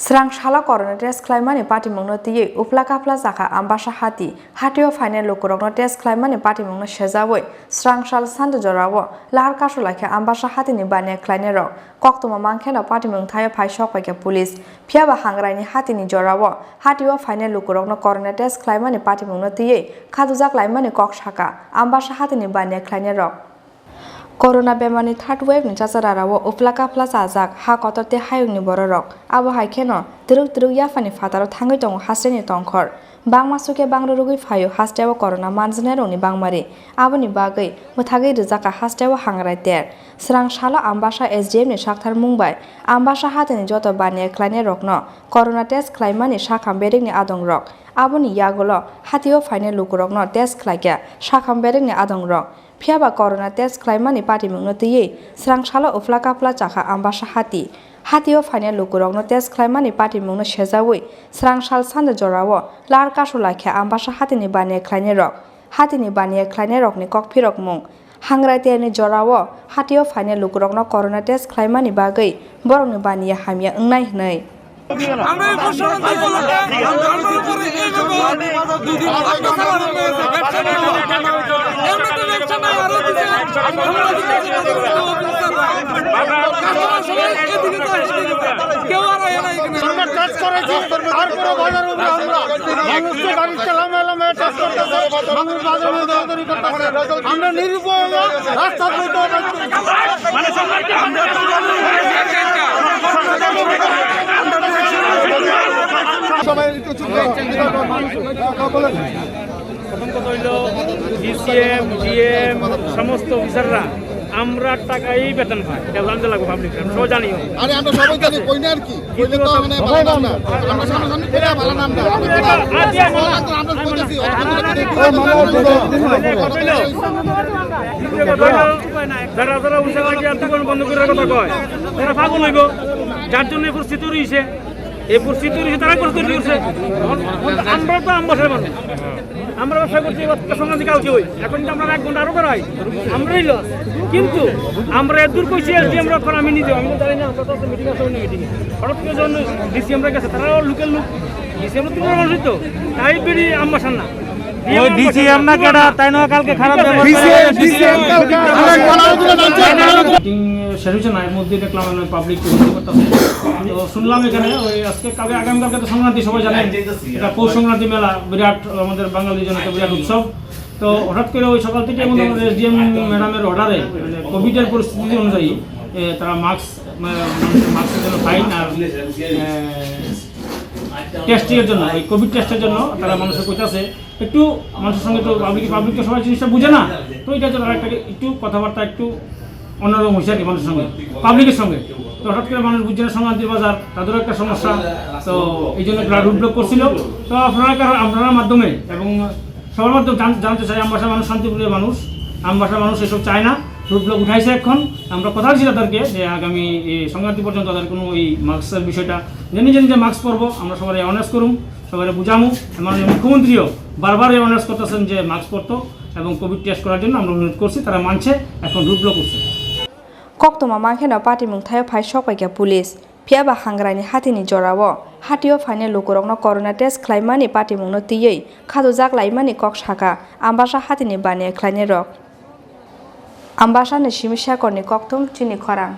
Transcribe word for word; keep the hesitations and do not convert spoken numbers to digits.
Srang salo corona test khlaimani patimungno twiwi uphla kaphla chakha Ambasa hati. Hatio phainai lukurokno test khlaimani patimungno sejawi srang sal sando jorao lahar kasu laikha Ambasa hatini baniya khlainairok. Koktwma mankhe no patimung thaio phai sok paikha police. Phiyaba Hangraini hatini jorao hatio phainai lukurokno corona test khlaimani patimungno twiwi khatujak laimani kok sakha Ambasa hatini baniya khlainairok. Corona bemarni third wave ni chachararao uphla kaphla chajak ha kotor tei hayungni bororok. Abo hai kheno twrwk twrwk yaphani phataro thangwi tongo hasteni tongkhor. Bangma sukhe bangro rwgwi phaio hasteo corona manjaknairokni bangmari. Aboni bagwi mwthagwi rwjakha hasteo Hangrai ter. Srang salo Ambasa S D M ni sakthar mung bai Ambasa hatini joto baniya khlainairokno corona test khlaimani sakham berikni adongrok. Aboni yagulo hatio phainai lukurokno test khlaikha sakham berikni adongrok. Phiyaba corona test khlaimani patimungno twiwi srang salo uphla kaphla chakha Ambasa hati. Hatio phainai lukurokno test khlaimani patimungno sejawi srang sal sando jorao lahar kasu laikha Ambasa hatini baniya khlainairok. Hatini baniya khlainairokni kokphirokmung. Hangrai terni jorao hatio phainai lukurokno corona test khlaimani bagwi borokni baniya hamya wngnai hwnwi. আমরা এই ঘোষণা দিয়ে বললাম, আমরা উপরে এই জন্য দুই দিন আটকে থাকার জন্য ব্যবসা নেই। এমনিতে ব্যবসা নাই, আরো দিছে। আমরা দিকে আসি, দিকে আসি, অফিসাররা। কাস্টমার সবাই এদিকে যায়, এদিকে যায়। কেউ আর আয় না এখানে। আমরা টেস্ট করেছি, তারপরে বাজার উপরে আমরা মানুষকে গাড়িতে লামে লামে টেস্ট করতেছে, মানুষ বাজারে দৌড়াদৌড়ি করতেছে। আমরা নিরুপায় হয়ে রাস্তার মধ্যে সবাই একটু চুপ করো। প্রথম কথা হইল, ডিসিএম, ডিএম, সমস্ত অফিসাররা আমরা টাকাই বেতন পাই, এটা জানতে লাগবে পাবলিক, আমরা সবাই জানি। আরে, আমরা সবাই জানি, কই না আর কি? কইলে তো মানে ভালো নাম না। আমরা সামনাসামনি কইলে ভালো নাম না। আমরা কইতাছি, অসুবিধা নেই। যারা যারা উষা লাগে আর দোকান বন্ধ করার কথা কয়, তারা পাগল হইব। যার জন্য এই পরিস্থিতি রয়েছে, এই পরিস্থিতি রয়েছে, তারা পরিস্থিতি রয়েছে। আমরা তো আমবাসার মানুষ, আমরা ব্যবসা করছি, এবার তো সংক্রান্তি কালকে হই, এখন তো আমরা এক ঘন্টা আরো করাই, আমরাই লস। কিন্তু আমরা এত দূর কইছি, এসডিএম রক্ষণ আমি নিজে, আমি তো জানি না, আমরা তো মিটিং আছে, অন্য মিটিং। হঠাৎ করে যখন ডিসি আমরা গেছে, তারাও লোকাল লোক, ডিসি আমরা তুমরা মানুষ তো, তাই বেরি আমবাসার না। ওই ডিসি আমরা কেডা, তাই নয় কালকে খারাপ ব্যবহার করে। ডিসি, ডিসি কালকে মিটিং শেষ হয়েছে না, এর মধ্যে দেখলাম আমরা পাবলিক করতে। তো শুনলাম এখানে ওই আজকে, কালকে, আগামীকালকে তো সংক্রান্তি, সবাই জানেন, এটা পৌষ সংক্রান্তি মেলা, বিরাট আমাদের বাঙালির জন্য একটা বিরাট উৎসব। তো হঠাৎ করে ওই সকাল থেকে, এবং আমাদের এসডিএম ম্যাডামের অর্ডারে, মানে, কোভিডের পরিস্থিতি অনুযায়ী, এ, তারা মাস্ক, মানে, মানুষের মাস্কের জন্য ফাইন আর, এ, টেস্টিংয়ের জন্য, ওই কোভিড টেস্টের জন্য তারা মানুষের কইতাছে, একটু মানুষের সঙ্গে তো পাবলিক, পাবলিক তো সবাই জিনিসটা বুঝে না, তো এটার জন্য একটা একটু কথাবার্তা একটু অন্যরকম হয়েছে আর কি মানুষের সঙ্গে, পাবলিকের সঙ্গে। তো হঠাৎ করে মানুষ বুঝছে না, সংক্রান্তির বাজার, তাদেরও একটা সমস্যা। তো এই জন্য তারা রোড ব্লক করছিল। তো আপনারা কারণ, আপনারার মাধ্যমে এবং সবার মাধ্যমে জান-, জানতে চাই, আমবাসার মানুষ শান্তিপ্রিয় মানুষ, আমবাসার মানুষ এসব চায় না। রোড ব্লক উঠাইছে এখন। আমরা কথা দিচ্ছি তাদেরকে যে আগামী এই সংক্রান্তি পর্যন্ত তাদের কোনো এই মাস্কের বিষয়টা, যে নিজে নিজে মাস্ক পরবো, আমরা সবাই অ্যাওয়ারনেস করুম, সবাই বুঝামু। মাননীয় মুখ্যমন্ত্রীও বারবার অ্যাওয়ারনেস করতেছেন যে মাস্ক পরতো এবং কোভিড টেস্ট করার জন্য আমরা অনুরোধ করছি, তারা মানছে, এখন রোড ব্লক করছে। Koktwma mankhe no patimung thaio phai sok paikha police. Phiyaba Hangraini hatini jorao hatio phainai lukurokno corona test khlaimani patimungno twiwi khatujak laimani kok sakha Ambasa hatini baniya khlainairok. Ambasani simi sekorni kokthum chini khorang.